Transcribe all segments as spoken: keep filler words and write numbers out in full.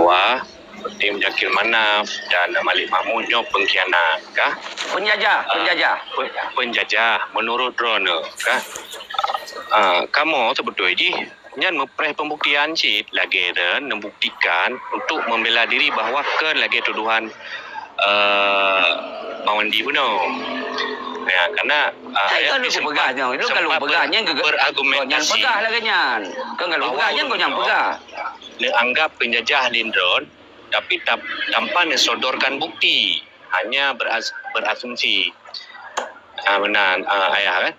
Wah, seperti Muzakir Manaf dan Malik Mahmud nyoe pengkhianat kah? Penjajah, Ah, penjajah. pe-, penjajah menurut droeneuh kah? Ah, kamoe seubeutôi jih nyan meupreh pembuktian cit lagée droen neubuktikan untuk membela diri bahwa kon lagée tuduhan, eh, Bang Wandi bunoe. Ya, karena, ah, Hai, ayah kan lôn peugah nyoe, lôn kan lôn sempat peugah ber-, nyan ke, berargumentasi nyan peugah lagée nyan. Kan lôn peugah nyan, kau nyan peugah. Neuanggap penjajah lindron, tapi tap-, tanpa neusodorkan bukti, hanya beras-, berasumsi. Ah, meunan, ah, ayah, kan?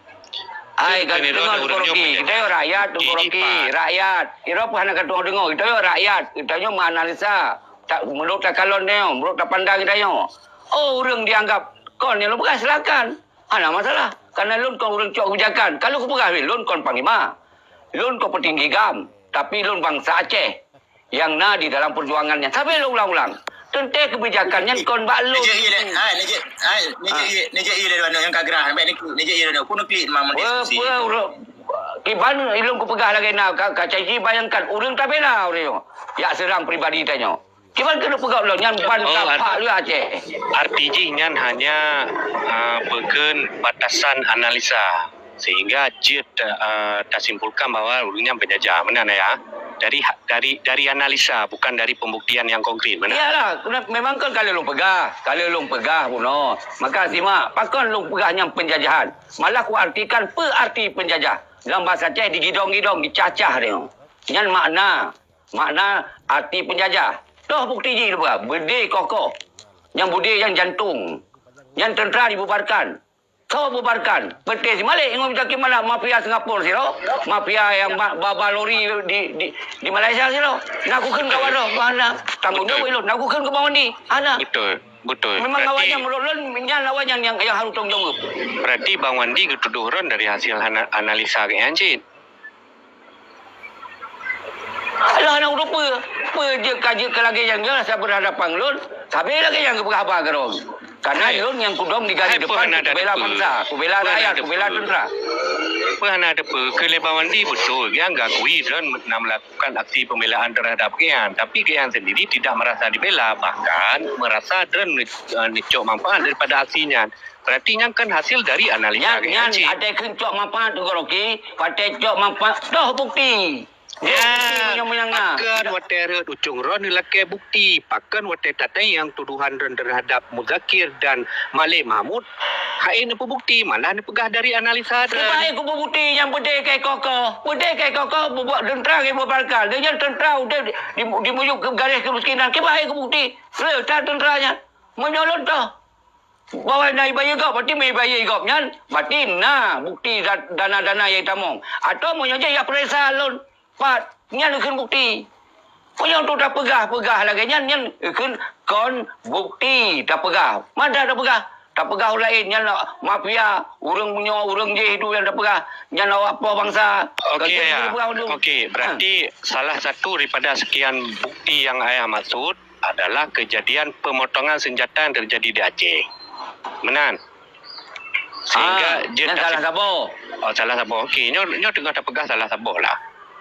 Hai, kan, deungoe, Teungku Roki, geutanyoe rakyat, Teungku Roki, rakyat. Ira peue hana ka tuang deungoe, geutanyoe rakyat, geutanyoe meuanalisa. Tak, meunurot takalon tanyoe, meunurot tapandang tanyoe. Oh, ureuëng dianggap kon nyang lôn peugah, silakan. Hana masalah. Karena lôn kon ureuëng cok kebijakan. Kalau kupeugah lôn kon panglima. Lôn kon petinggi gam, tapi lôn bansa Aceh nyang na di dalam perjuangan nyan. Sabe lôn ulang-ulang. Teuntée kebijakan nyan kon bak lôn. Neujek ie lé, hai, neujek, hai, neujek ie, neujek ie lé, nyang ka grah, sampai neuklik, neujek ie lé, pun neuklik, memang diskusi. Peue, peue, ureuëng, kiban lôn kupeugah lagée na, ka, ka caci bayangkan, ureuëng tabela ureuëng nyoe. Yak serang pribadi tanyoe. Kiban keuneuk peugah lôn nyan ban Oh, kapak ar-, lé Aceh. Arti jih nyan hanya, ah, beukeun batasan analisa. Sehingga jeuet, eh, tasimpulkan bahwa ureuëng nyan penjajah. Meunan, ya. Dari ha-, dari, dari analisa, bukan dari pembuktian yang konkret. Meunan? Iyalah, kena, memang kan kalau lôn peugah, kalau lôn peugah bunoe. Maka simak, pakon lôn peugah nyan penjajahan. Malah kuartikan peue arti penjajah. Dalam bahasa Aceh digidong-gidong, dicacah dia. Nyan makna, makna arti penjajah. Toh bukti jih lôn peugah, beudé kokoh. Nyang beudé nyang jantong. Nyan tentera dibubarkan. Soe bubarkan? Peuté si Malik ngon Muzakir Manaf, mafia Singapura sidroe, mafia nyang ba-, ba-, ba lori di, di, di Malaysia sidroe. Na kukheun kawan droe, bah na tanggong jaweueb ilôn. Na kukheun keu Bang Wandi, hana. Betul, betul. Memang awaknyan, menurut lôn, nyan awaknyan nyang, nyang harôh tanggong jaweueb. Berarti Bang Wandi geutudoh droen dari hasil ana-, analisa geuhnyan cit. Alah, aneuk ureueng peue? Peue jeuet ka jeuet keu lagèe nyan, nyoe rasa berhadapan lôn, sabe lagèe nyan geupeugah haba keudroe. Karena lôn nyang kudong di garis depan, kubela bangsa, kubela rakyat, kubela tentera. Peue hana teupeue? Keu lé Bang Wandi beutôi, geuhnyan geuakui droen na melakukan aksi pembelaan terhadap geuhnyan, tapi geuhnyan sendiri tidak merasa dibela, bahkan merasa droen ne-, eh, neucok manfaat daripada aksi nyan. Berarti nyan kan hasil dari analisa geuhnyan cit. Nyan, nyan, watèe kheun cok manfaat Teungku Roki, watèe cok manfaat, toh bukti. Ya, pakon watèe rhot u cong droen neulakèe bukti, pakon watèe tatanyong tuduhan droen terhadap Muzakir dan Malik Mahmud, han neupeubukti, malah neupeugah dari analisa droen. Kiban han kupeubukti nyang beudé keu kokoh, beudé keu kokoh bubuet tentera keu bubarkan. Lé nyan tentera udép di, di, dimiyueb keu garéh keumiskinan. Kiban han kupeubukti. Rhot that tentera nyan. Meunyoe lôn toh. Bahwa na ibayeue gob, berarti meuibayeue gob nyan, berarti na bukti da-, dana-dana nyang itamong. Atau meunyoe jih ya peuriksa lôn, pat, nyan kheun bukti. Meunyoe tu tapeugah-peugah lagèe nyan, nyan kheun kon bukti tapeugah. Mada tapeugah, tapeugah ureueng laén, nyan mafia, ureueng meunyoe, ureueng jih tu nyang tapeugah, nyan awak poh bangsa. Okey, ya. Okey, berarti salah satu daripada sekian bukti yang ayah maksud, adalah kejadian pemotongan senjata yang terjadi di Aceh. Meunan. Sehingga Ah, jeuet nyan salah saboh. Oh, salah saboh. Okey, nyoe, nyoe teungoh tapeugah salah saboh lah.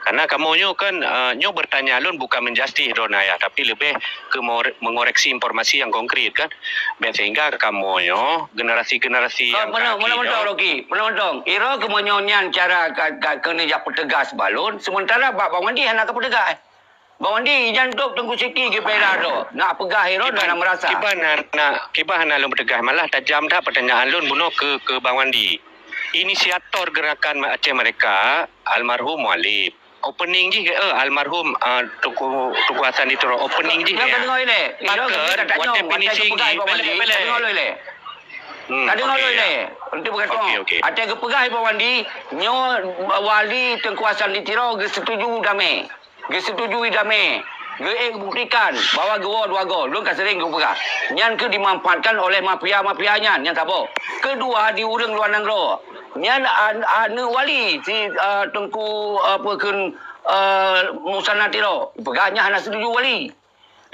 Karena kamoe nyoe kan, eh, nyoe bertanya lôn bukan menjustis droen ayah, tapi lebih ke more-, mengoreksi informasi yang konkret kan. Bèk sehingga kamoe nyoe, generasi-generasi nyang ka akhé nyoe. Roki, meunan mantong. Ira keumeunyoe nyan cara ka, ka, keuneuk jak peutegas bak lôn, sementara bak Bang Wandi hana ka peutegas. Bang Wandi, ijan top Teungku Siki geubela droe. Nak peugah droe dan nak meurasa. Kiban hana, kiban hana lôn peutegas, malah tajam that pertanyaan lôn bunoe keu, keu Bang Wandi. Inisiator gerakan Aceh Merdeka, almarhum Mualib. Opening jih, eh, almarhum, ah, Teungku, Teungku Hasan di Tiro. Opening jih, ya. Pakon, what definisi jih? Bela, bela, bela. Hmm, okey, ya. Okey, okey. Watèe geupeugah Bang Wandi, nyoe wali Teungku Hasan di Tiro geusetuju damé. Geusetujui damé, geuék buktikan bahwa geuwoe dua goe, lôn ka sering kupeugah. Nyan keuh dimanfaatkan oleh mafia-mafia nyan, nyan saboh. Keudua, di ureueng luwa nanggroe. Nyan an-, aneuk wali si, eh, Teungku, eh, apa kheun, eh, Musana Tiro. Peugah nyan hana setuju wali.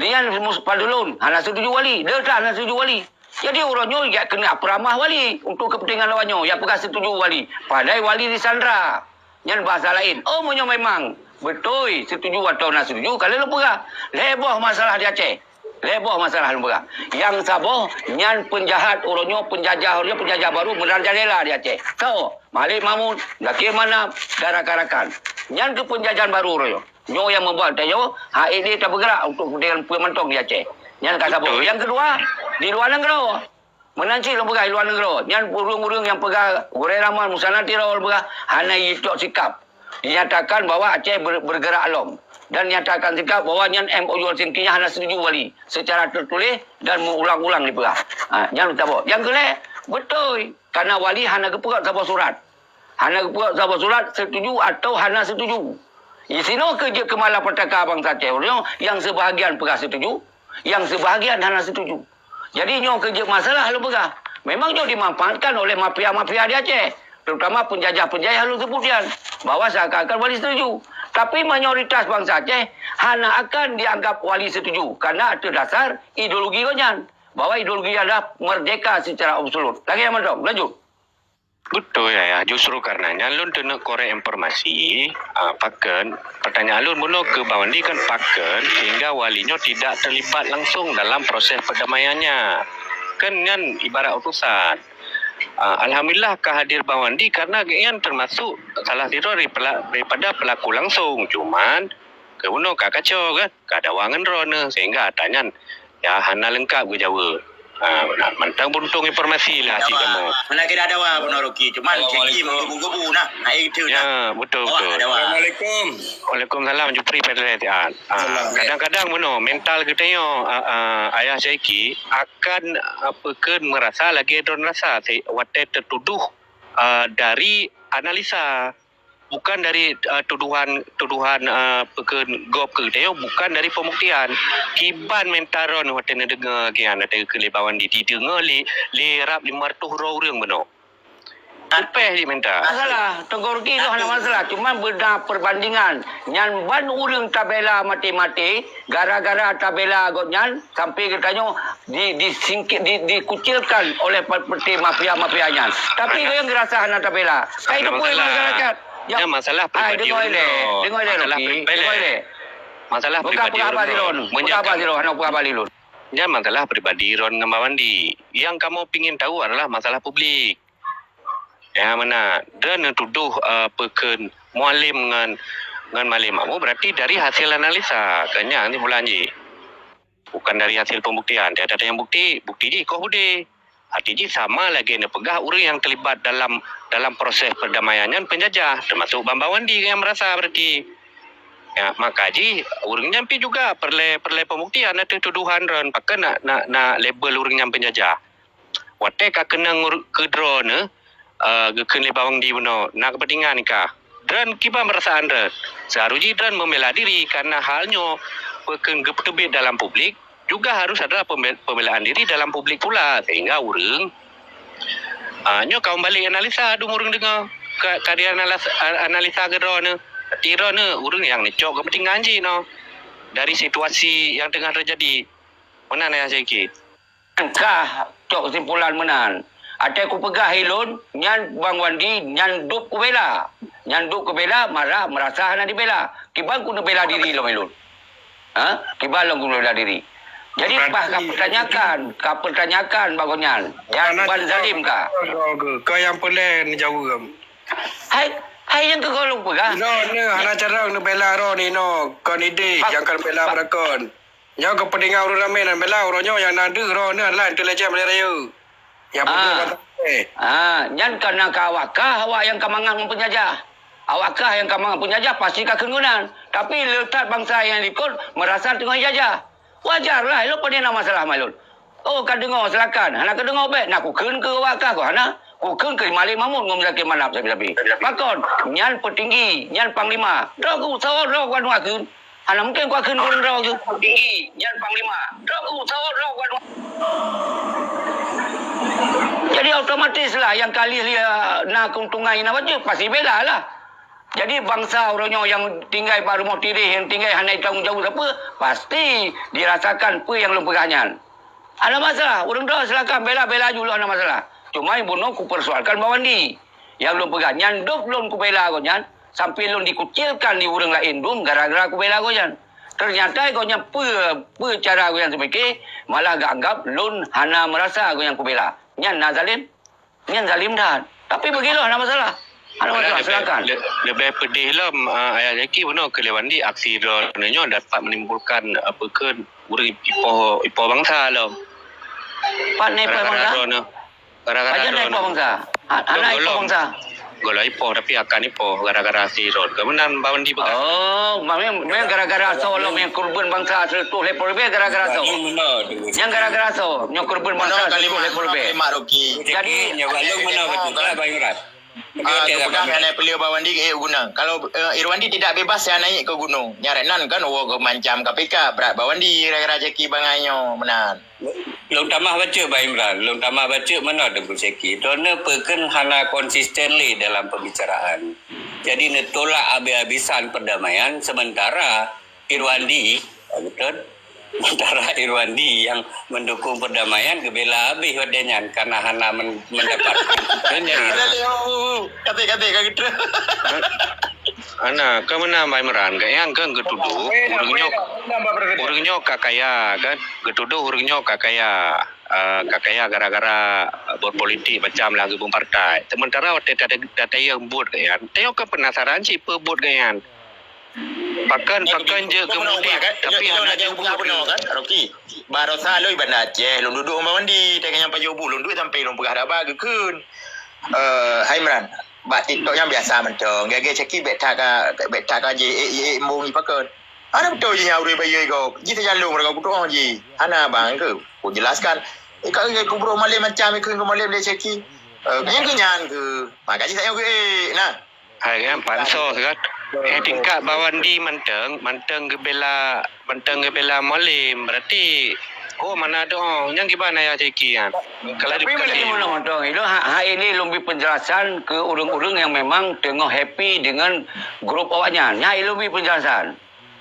Lé nyan Mus-, Fadlun hana setuju wali. Dia hana setuju wali. Jadi, uroe nyoe jak keuneuk peuramah wali untuk kepentingan awak nyoe, jak peugah setuju wali. Padahai wali disandra. Nyan bahasa laén. Oh, meunyoe memang Beutôi, setuju atawa hana setuju, ka lheueh lôn peugah. Lhèe boh masalah di Aceh. Lhèe boh masalah lôn peugah. Nyang saboh, nyan peunjahat uroe nyoe, peunjajah uroe nyoe, peunjajah barô meurajalela di Aceh. Soe? Malik Mahmud, Zakir Manaf, dan rakan-rakan. Nyan keuh peunjajahan barô uroe nyoe. Nyoe nyang membuat tanyoe hana ék lé tapeugrak untuk kepentingan peue mantong di Aceh. Nyan ka saboh. Betul. Nyang keudua, di luwa nanggroe. Meunan cit lôn peugah di luwa nanggroe. Nyan ureuëng-ureuëng nyang peugah Gurèe Rahman, Musanna Tiro lôn peugah hana jicok sikap. Dinyatakan bahwa Aceh ber-, bergerak lom. Dan nyatakan sikap bahwa nyan M O U Helsinki nyan hana setuju wali secara tertulis dan meuulang-ulang dipeugah. Ha, nyan saboh. Nyang keulhèe, beutôi. Karena wali hana geupeugah saboh surat. Hana geupeugah saboh surat setuju atau hana setuju. Di sinoe keuh jeuet keu malapetaka bansa Aceh uroe nyoe, nyang seubahagian peugah setuju, nyang seubahagian hana setuju. Jadi nyoe keuh jeuet masalah lôn peugah. Memang nyoe dimanfaatkan oleh mafia-mafia di Aceh, terutama penjajah-penjajah lôn sebut nyan, bahwa seakan-akan wali setuju. Tapi mayoritas bansa Aceh hana akan dianggap wali setuju karena atas dasar ideologi gobnyan, bahwa ideologi adalah merdeka secara absolut. Lagèe nyan mantong, lanjut. Beutôi, Ayah. Justru karena nyan lôn keuneuk korek informasi, ah, pakon, pertanyaan lôn bunoe keu Bang Wandi kan pakon sehingga wali nyoe tidak terlibat langsung dalam proses perdamaiannya. Kan nyan ibarat utusan. Ah, alhamdulillah ka hadir Bang Wandi karena gobnyan termasuk salah sidroe dari pela-, daripada pelaku langsung. Cuman, keu bunoe ka kacau kan, ka dawa ngon droeneuh sehingga atra nyan ya hana leungkap geujaweueb. Ha, mantong beruntung informasi lah cit kamoe. Meunan kira dawa bunoe Rocky, cuman Assalamualaikum. Ciki menggebu-gebu nah, hai itu nah. Ya, betul, betul. Dawa. Assalamualaikum. Waalaikumsalam, Jupri Fadil Etian. Ah, Salam. Kadang-kadang bunoe mental geutanyoe, ah, ah, Ayah Syaiki akan, ah, peukon merasa lagèe droen rasa se-, watèe teutuduh, ah, dari analisa. Bukan dari, eh, tuduhan, tuduhan, eh, peukon gob keu geutanyoe, bukan dari pembuktian. Kiban mental droen watèe neudeungoe kian, watèe geukheun lé Bang Wandi, dideungoe lé, lé rab limong reutôh droe ureueng bunoe. Upèh jih mental. Masalah, Teungku Rocky tu hana masalah. Cuma beda perbandingan. Nyan ban ureueng tabela maté-maté, gara-gara tabela gobnyan, sampai geutanyoe di, disingki-, di, dikucilkan oleh pe-, peuté mafia-mafia nyan. Tapi Ada. Gobnyan geurasa hana tabela. Ka Ada itu pun masalah. Masyarakat. Ya. Nyan masalah Ah, pribadi deungoe ureueng lé, tu. Deungoe lé, Masalah Rocky. Pribadi. Deungoe lé. Masalah Bukan pribadi peugah ureueng abah tu. Silon. Bukan Meunyo abah kamu Silon, hana peugah abah Silon. Nyan masalah pribadi droen ngon Bang Wandi. Yang kamoe pingin tahu adalah masalah publik. Ya, meunan. Droen neutudoh, eh, peukon Mualem ngon, ngon Malik Mahmud berarti dari hasil analisa. Kan nyan kesimpulan jih. Bukan dari hasil pembuktian. Tiada nyang bukti, bukti jih koh udé. Arti jih sama lagèe neupeugah ureueng nyang terlibat dalam, dalam proses perdamaian nyan penjajah, termasuk Bang Wandi nyang merasa berarti. Ya, maka jih ureueng nyan pih juga peureulèe, peureulèe pembuktian ateueh tuduhan droen, pakon nak, nak, nak label ureueng nyan penjajah. Watèe ka keunong ngur-, keu droeneuh, eh, geukheun lé Bang Wandi bunoe, na keupeuntengan kah? Droen kiban peurasaan droen. Seuharus jih droen meubela diri karena hal nyoe peukon geupeuteubiet dalam publik juga harus ada pembe-, pembelaan diri dalam publik pula sehingga ureueng, ah, nyoe ka meubalek analisa dum ureueng deungoe ka, ka di analis-, a-, analisa keu droeneuh. Berarti droeneuh ureueng nyang neucok keupeuntengan jih nyoe dari situasi nyang teungoh teujadi. Meunan ya Syaiki. Kah cok kesimpulan meunan. Watèe kupeugah ilôn, nyan Bang Wandi, nyan dub kubela. Nyan dub kubela, mara merasa hana dibela. Kiban kuneubela diri lom ilôn. Ha? Kiban lom kuneubela diri. Jadi, Berarti bah ka pertanyakan, ka pertanyakan bak gobnyan. Nyan Bang zalim ka. Kau yang peureulèe neujaweueb. Hai, hai nyang keu goh lôn peugah. Droeneuh hana carông neubela droeneuh inoe, kon idéh Pak, nyang ka neubela Pak. Beurakon. Nyoe keupeuntengan ureueng ramé nan bela uroe nyoe nyang na deuh droeneuh adalah intelijen Malaya Raya. Nyang peubuet Ah. mantong. Ah, nyan ka na keu awak kah awak nyang ka mangat ngon peunjajah. Awak kah nyang ka mangat peunjajah pasti ka kheun keunan. Tapi le that bansa nyang likot meurasa teungoh jijajah. Wajar lah, ilôn pane na masalah, Mailun. Oh, ka deungoe, silakan. Hana ka deungoe, bèk. Na kukheun keu awak kah, keu hana? Kukheun keu Malik Mahmud ngon Zakir Manaf sabe-sabe. Pakon? Nyan peutinggi, nyan panglima. Droe keu sawoe droe keu anu akheun. Hana mungken keu akheun keu droe keu. Peutinggi, nyan panglima. Droe keu sawoe droe keu anu. Jadi otomatis lah nyang ka lheueh na keuntungan nyang na bacut, pasti bela lah. Jadi bansa uroe nyoe nyang tinggai bak rumoh tireh, nyang tinggai hana tanggong jaweueb sapeue, pasti dirasakan peue nyang lôn peugah nyan. Hana masalah, ureueng droe silakan bela-bela ju lôn, hana masalah. Cuma nyang bunoe kupersoalkan Bang Wandi. Nyang lôn peugah nyan dub lôn kubela gobnyan, Sampai lôn dikucilkan di ureuëng laén dum gara-gara kubela gobnyan. Ternyata gobnyan peue, peue cara gobnyan seumike, malah geuanggap lôn hana meurasa gobnyan kubela. Nyan na zalim. Nyan zalim that. Tapi bagi lôn hana masalah. Hana masalah, silakan. Le-, leubeh peudeh lom, ah, Ayah Zaki, bunoe keu lewat di aksi droeneuh nyoe dapat menimbulkan, apa, keu ureuëng ipoh, ipoh bansa lom. Pat na ipoh bansa? Gara-gara droeneuh. Gara-gara droeneuh. Pajan na ipoh bansa? Ha-, hana ipoh bansa. Golom ipoh, tapi akan ipoh gara-gara aksi droeneuh. Keumeunang Bawandi peugah. Oh, memang, memang gara-gara asoe lom nyang keureubeuen bansa seratus lima puluh ribu gara-gara asoe. Nyang gara-gara asoe, nyang keureubeuen bansa seratus lima puluh ribu. Jadi, nyoe Bang Lôn meunan beutôi, Bang Imran. Ah, geupeugah hana peuleueh Bawandi geuék u gunong. Kalau, eh, Irwandi tidak bebas, saya naik ke gunung. Nyan nan kan, oh, geumancam K P K, brat Bawandi gara-gara Zaki bangai nyoe, meunan. Lôn tamah bacut, Bang Imran. Lôn tamah bacut meunan Teungku Zaki. Droeneuh peue kheun hana konsisten lé dalam pembicaraan. Jadi neutolak habis-habisan perdamaian, sementara Irwandi, ya betul? Sementara Irwandi yang mendukung perdamaian, geubela habéh watée nyan karena hana men-, mendapat. Kata lé, oh, oh, oh. Kata, kata, kata gitu. Ana, keumeunang Bang Imran, gobnyan kan geutudoh, ureuëng nyoe, ureuëng nyoe ka kaya, kan? Geutudoh ureuëng nyoe ka kaya, eh, ka kaya gara-gara, eh, berpolitik macam lah geubeueng partai. Sementara watée tata-, tatayeueng buet gobnyan, tanyoe kan penasaran cit peue buet gobnyan. Pakon, pakon jeuet keu mudik, tapi hana jeuet buet. Kan, Rocky? Barosa lôn i Banda Aceh, lôn dudoe ngon Bawandi, teuka nyang pajoh bu, lôn duek sampai lôn peugah haba geukheun. Eh, hai Imran, bak TikTok nyang biasa mantong, gagée caki bek that ka, bek that ka jih, eh, eh, embong i pakon. Hana beutôi jih nyan ureuëng bayeue gob, jih sajan lôn meureuka kutuoh jih. Hana bang keu, kujelaskan. Eh, ka gagée kubrok malem macam ikheun keu malem lé caki. Eh, nyang keu nyan keu, maka jih sayang keu, eh, nah. Hai kan, pansos kan. Eh, tingkat Bawandi mantong, mantong geubela, mantong geubela Mualem. Berarti, oh, mana ada, oh, nyang kiban Ayah Zaki kan. Kalau tapi dikasih mana mantong, itu ha, ha ini lebih penjelasan ke ureuëng-ureuëng yang memang tengah happy dengan grup awaknya. Nya itu lebih penjelasan.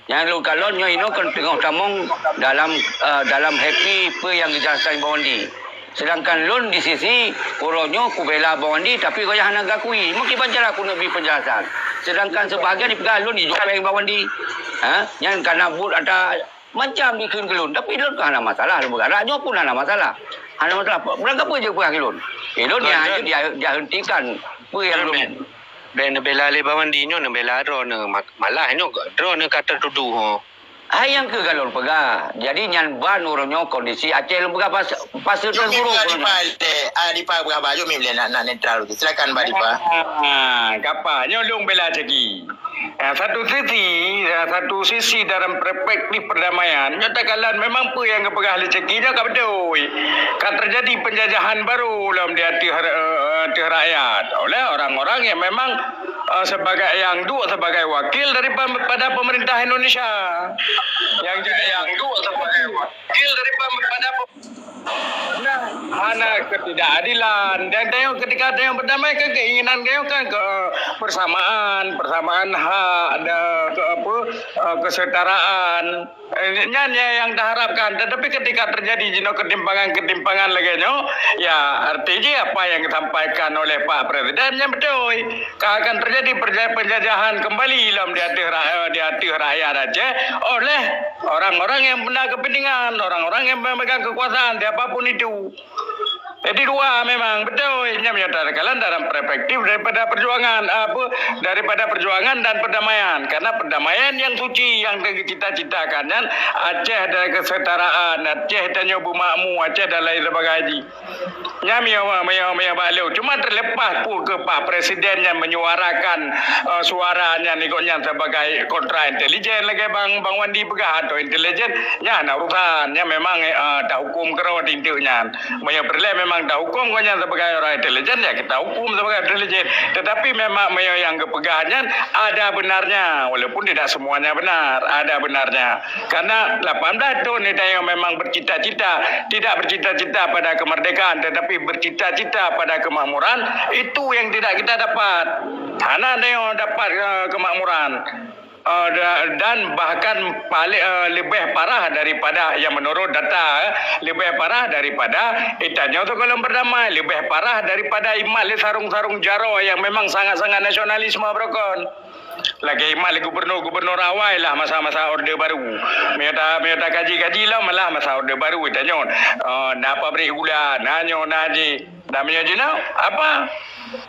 Nyang lôn kalon nyoe inoe kon teungoh tamong dalam, eh, dalam happy peue nyang geujelaskan Bawandi. Sedangkan lôn di sisi uroe nyoe kubela Bawandi, tapi gobnyan hana geuakui. Meukiban cara keuneuk bri penjelasan. Sedangkan sebahagian dipeugah lôn ijual péng Bawandi. Ha? Nyan kana buet ata macam dikheun keu lôn. Tapi lôn hana masalah, lôn peugah. Rakyat nyoe pun hana masalah. Hana masalah. Beurangkapeue jeuet peugah keu lôn. Eh, lôn nyan jeuet dia, dia hentikan peue nyang lôn Bèk neubela lé Bawandi nyoe, neubela droeneuh, ma-, malah nyoe droeneuh ka teutudoh, ho. Hai nyang keuh ka lôn peugah. Jadi nyan ban uroe nyoe kondisi Aceh lôn peugah pas-, pasu teungku. Jok mim, Adipa, Adipa peugah bah, jok mim lé nak, nak netral. Silakan, Bah Adipa. Ah, kapa nyoe lôn bela Zaki. Ah, satu sisi, ah, satu sisi dalam perspektif perdamaian, nyoe takalon memang peue nyang geupeugah lé Zaki nyoe ka beutôi. Ka terjadi penjajahan baru lom di ateueh, eh, ateueh rakyat oleh orang-orang yang memang, eh, sebagai, yang duduk sebagai wakil daripada pemerintah Indonesia. Yang juga yang duduk sebagai wakil daripada pe-, nah, hana ketidakadilan. Dan tayong ketika tayong berdamai kan keinginan tayong kan kebersamaan, persamaan hak, ada ke apa, eh, kesetaraan. Eh, nyan ya yang diharapkan. Tetapi ketika terjadi jinoe ketimpangan-ketimpangan lagée nyoe, ya, arti jih apa yang disampaikan oleh Pak Presiden nyan beutôi. Ka akan terjadi perja-, penjajahan kembali lom di ateueh ra-, di ateueh rakyat Aceh oleh orang-orang yang punya kepentingan, orang-orang yang memegang kekuasaan, siapa pun itu. Jadi dua memang beutôi, nyan meunyoe takalon dalam perspektif daripada perjuangan, apa, daripada perjuangan dan perdamaian. Karena perdamaian yang suci yang dicita-citakan nyan Aceh dan kesetaraan, Aceh tanyoe beumakmu, Aceh dan lain sebagainya. Nyan meunyoe, meunyoe, meunyoe bak lôn. Cuma terlepas peue keu Pak Presiden nyan menyuarakan, eh, suara nyan, ikot nyan sebagai kontra intelijen lagée Bang, Bang Wandi peugah atau intelijen, nyan hana urusan. Nyan memang, eh, tahukum keudroe tinteuk nyan. Meunyoe peureulée memang tahukum gobnyan sebagai orang intelijen, ya kita hukum sebagai intelijen. Tetapi memang meunyoe nyang geupeugah nyan ada benarnya, walaupun tidak semuanya benar, ada benarnya. Karena lapan belas thon tanyoe memang bercita-cita, tidak bercita-cita pada kemerdekaan, tetapi bercita-cita pada kemakmuran, itu yang tidak kita dapat. Hana tanyoe dapat, eh, kemakmuran. Eh, da-, dan bahkan paling, eh, lebih parah daripada yang menurut data, eh, lebih parah daripada itanyoe tu kalau berdamai, lebih parah daripada imat lé sarung-sarung jaroe yang memang sangat-sangat nasionalisme beurukon. Lagèe mat lé gubernur-gubernur awai lah masa-masa Orde Baru. Meunyoe ta-, meunyoe takaji-kaji lah malah masa Orde Baru tanyoe. Eh, na pabrik gula, na nyoe, na jih. Dan meunyoe jinoe, apa?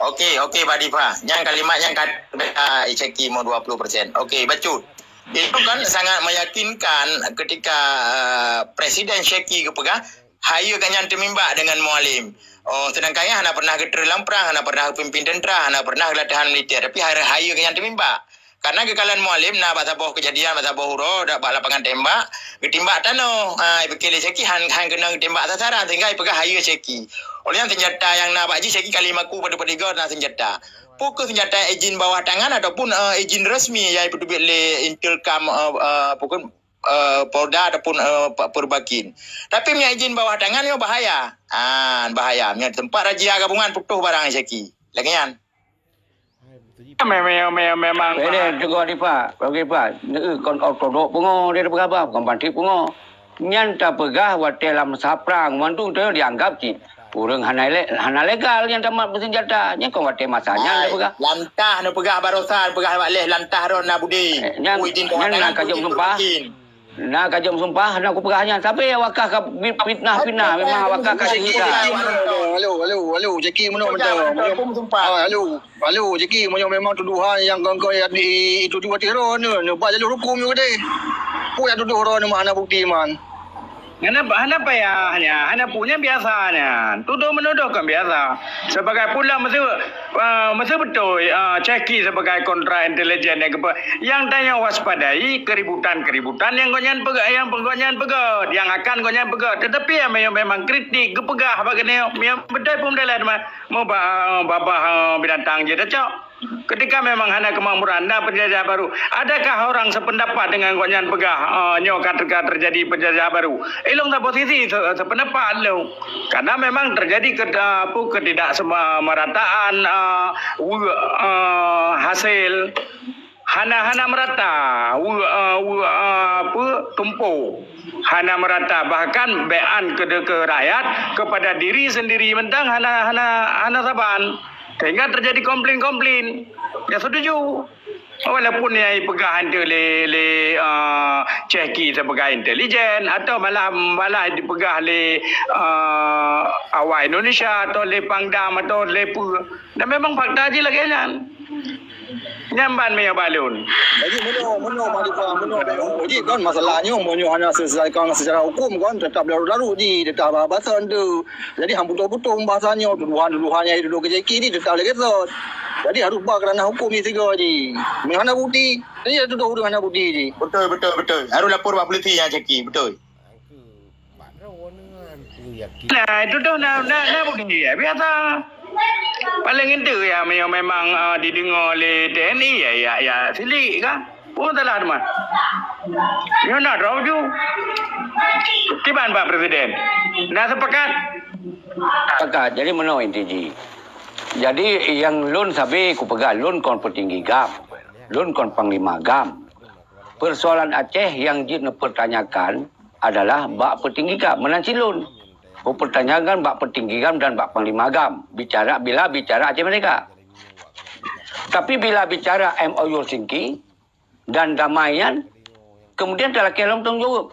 Okey, okey, Pak Dipa. Nyang kalimat nyang ka, ah, Syaki mau dua puluh persen. Okey, bacut. Itu kan sangat meyakinkan ketika, eh, Presiden Syaki geupeugah, hayeue gobnyan teumimbak deungon Mualem. Oh, seudangkan nyan hana pernah geutrön lam prang, hana pernah geupimpin teuntra, hana pernah geulatihan militer, tapi ha-, hayeue gobnyan teumimbak. Karena geukalon Mualem na bak saboh keujadian, bak saboh uroe, dak bak lapangan tembak, geutimbak tanoh. Ha, ipiké lé Syaki han, han keunong geutimbak sasaran, sehingga ipeugah hayeue Syaki. Oleh nyan seunjata nyang na bak jih Syaki kali maku padub-padub na seunjata. Peue kheueh seunjata izin bawah tangan ataupun, eh, izin resmi nyang ipeuteubiet lé Intelkam, eh, eh, apa kheueh, eh, Polda ataupun, eh, Pak Perbakin. Tapi meunyoe izin bawah tangan nyoe bahaya. Ah, bahaya. Meunyoe teumpat razia gabungan putôh barang Syaki. Lagèe nyan. Memang, memang, memang. Pede teugok Dipa, bagi Pak. Neu kon ortodok pungo dia peugah bah, kon pantik pungo. Nyan tapeugah watèe lam saprang mandum tu dianggap cit ureueng hana le-, hana legal nyang tamat bersenjata. Nyan kon watèe masa nyan tapeugah. Lantah neupeugah barosa, neupeugah bak leh lantah ron na budi. Eh, nyan, nyan na kajom sumpah. Na kajom sumpah, na kupeugah nyan. Sabe awakah ka fitnah-fitnah, memang awakah ka cerita. Halo, halo, halo, Jeki meunoe mantap. Hukum sumpah. Ah, halo, halo, Jeki, meunyoe memang tuduhan nyang kon-kon ya di, itu juga tiro ni, ni ba jalur hukum juga deh. Pun yang tuduh orang ni hana bukti man. Hana, hana payah nya, hana punya biasa nya. Tuduh menuduh kan biasa. Sebagai pula mesti, ah, mesti betul, ah, Cheki sebagai kontra intelijen yang kepa-, yang tanya waspadai keributan-keributan yang gobnyan pega-, yang gobnyan peugah, yang akan gobnyan peugah. Tetapi yang memang, memang kritik, geupeugah bak keuneuk, yang betul pun dalam mah, mau ba-, babah, ah, binatang je dah cok. Ketika memang hana kemakmuran, na penjajah baru, adakah orang sependapat dengan gobnyan peugah, ah, nyoe ka ter-, ka terjadi penjajah baru? Ilong sa posisi se-, sependapat lom. Karena memang terjadi ke-, apa, ketidaksemerataan, ah, we-, ah, hasil. Hana, hana merata, we-, ah, we-, ah, apa, tumpo. Hana merata, bahkan bean ke, ke rakyat, kepada diri sendiri mentang hana, hana, hana saban. Sehingga terjadi komplain-komplain. Ya setuju. Walaupun yang dipeugah itu lé, lé, ah, Cheki sebagai intelijen atau malah, malah dipeugah lé, ah, awak Indonesia atau lé Pangdam atau lé pe. Dan memang fakta je lagi nyan. Nyan ban meunyoe balon. Jadi meunyoe, meunyoe Pak Dipa, meunyoe, meunyoe, jadi kan masalah nyoe, meunyoe hana selesaikan secara hukum kan, tetap larut-larut ji, tetap bahasa tu. Jadi han beutôi-beutôi bahasa nyoe, tuduhan-tuduhan nyang dituduh ke Cheki ni tetap lagèe sot. Jadi harus ba kerana hukum ni sigo ji. Meunyoe hana bukti, jadi tuduh ureueng hana bukti ji. Betul, betul, betul. Harus lapor bak polisi nyang Cheki, betul. Nah, itu tu na, na, na bukti ya, biasa. Paling inti ya, me-, memang, ah, didengar oleh T N I ya, ya, ya, silik kan. Pun salah teman. Nyoe na droe ju. Kiban Pak Presiden. Na sepakat? Sepakat. Jadi meunyoe inti ji. Jadi yang lôn sabe kupeugah, lôn kon peutinggi gam. Lôn kon panglima gam. Persoalan Aceh yang jeuet neupertanyakan adalah bak peutinggi gam, meunan cit lôn. Kupertanyakan bak peutinggi gam dan bak panglima gam, bicara, bila bicara Aceh Merdeka. Tapi bila bicara M O U Helsinki dan damai nyan, kemudian talakèe lom tanggong jaweueb.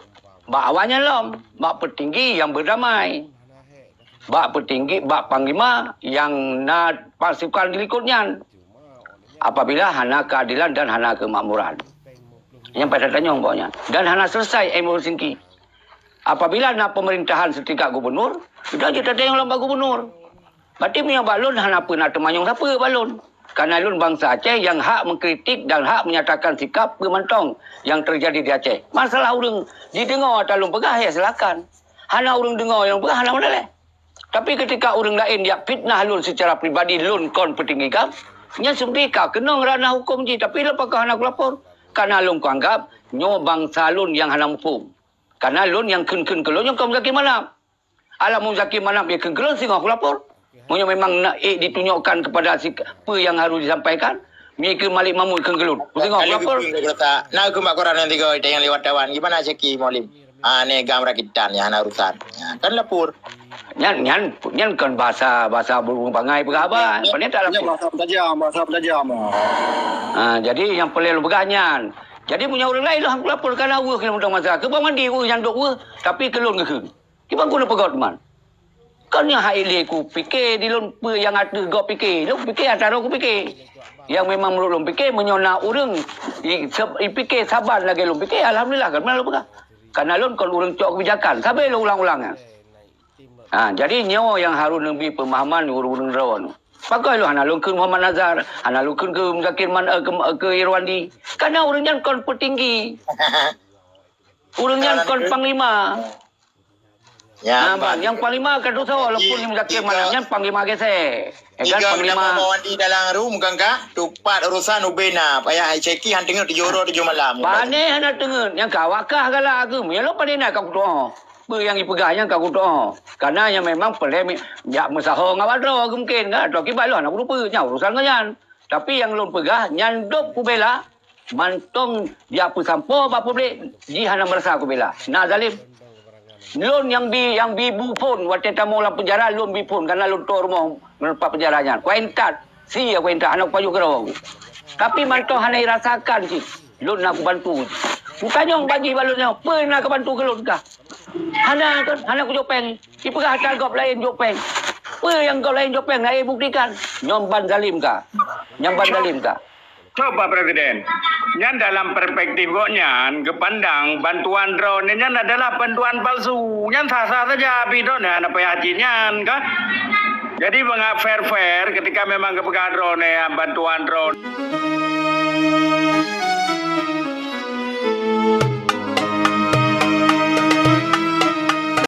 Bak awak nyan lom, bak peutinggi nyang berdamai. Bak peutinggi, bak panglima nyang na pasukan di likot nyan. Apabila hana keadilan dan hana kemakmuran. Nyang patah tanyong pokoknya. Dan hana selesai M O U Helsinki. Apabila na pemerintahan setingkat gubernur, sudah jeuet tatanyong lom bak gubernur. Berarti meunyoe bak lôn hana peue na teumanyong sapeue bak lôn. Karena lôn bansa Aceh yang hak mengkritik dan hak menyatakan sikap peue mantong yang terjadi di Aceh. Masalah ureueng jideungoe ata lôn peugah, ya silakan. Hana ureueng deungoe nyang peugah, hana masalah. Tapi ketika ureueng laén jak fitnah lôn secara pribadi, lôn kon peutinggi gam, nyan seumeuti ka keunong ranah hukum jih, tapi lôn pakon hana kulapor. Karena lôn kuanggap nyoe bansa lôn nyang hana muphom. Karena lôn nyang kheun-kheun keu lôn nyoe kon Muzakir Manaf. Alah Muzakir Manaf nyang kheun keu lôn singoh kulapor. Meunyoe memang na ék ditunjukkan kepada si, peue nyang harus disampaikan, mi keu Malik Mahmud kheun keu lôn. Singoh kulapor. Kalau geukheun keu gata, na keumbak koran nyang tiga, nyang lewat tawan. Gimana Syaki Mualem? Ah, ni gam rakitan nyang hana urusan. Ya, kan lapor. Nyan, nyan, nyan kon bahasa, bahasa burung bangai peugah haba. Nyan, nyan, nyan bahasa peutajam, bahasa peutajam. Ha, jadi nyang peureulée lôn peugah nyan. Jadi meunyoe ureuëng laén lôn lapor kana weueh nyang mantong masa, keu bang mandi weueh nyang dok weueh, tapi keu lôn geukheun. Kiban ku neupeugét man. Kon nyang hai lé kupike di lôn peue nyang ateueh gob pike. Lôn pike atra ku pike. Yang memang menurut lôn pike, meunyoe na ureuëng i-, se-, ipike saban lagée lôn pike, alhamdulillah, kan lôn peugah. Karena lôn kon ureuëng cok kebijakan, sabe lôn ulang-ulang nyan. Ha, jadi nyoe nyang harus neubi pemahaman ureuëng-ureuëng droe nyoe. Pakon lôn hana lôn kheun Muhammad Nazar, hana lôn kheun keu Muzakir Man, eh, keu, keu Irwandi. Karena ureuëng nyan kon peutinggi. Ureuëng nyan kon panglima. Ya, nah, bang, nyang panglima ka dosa walaupun Muzakir Man nyan panglima gesek. Eh, kan, tiga panglima. Nama Mawandi dalam room kan, Kak? Tupat urusan ubena. Payah ceki han teungeut tujoh uroe tujoh malam. Pane hana teungeut, nyang ka wakah galak aku. Meunyoe lôn pane na ka kudoa. Peue nyang ipeugah nyan ka kudoa. Karena nyang memang peureulée jak meusaho ngon awak droe mungkin kan. Atau kiban lôn hana kurupeue, nyan urusan ngon nyan. Tapi nyang lôn peugah, nyan dok kubela, mantong jak peusampoe bak publik, jih hana meurasa kubela. Na zalim. Lôn nyang bi, nyang bi bu phon watée tamong lam penjara, lôn bi phon karena lôn toe rumoh meureupat penjara nyan. Kuintat, si ya kuintat, hana kupajoh keudroe. Tapi mantong hana irasakan cit, lôn na kubantu. Kutanyong bak jih bak lôn nyoe, peue na kubantu keu lôn kah? Hana kan, hana kujok péng. Ipeugah that gob laén jok péng. Peue nyang gob laén jok péng, na buktikan. Nyoe ban zalim ka. Nyoe ban zalim ka. Coba Presiden, nyan dalam perspektif gobnyan geupandang bantuan drone nyan adalah bantuan palsu. Nyan sah-sah saja, tapi drone nyan apa yakin nyan kan? Jadi, mangat fair-fair, ketika memang geupeugah drone nyan bantuan drone.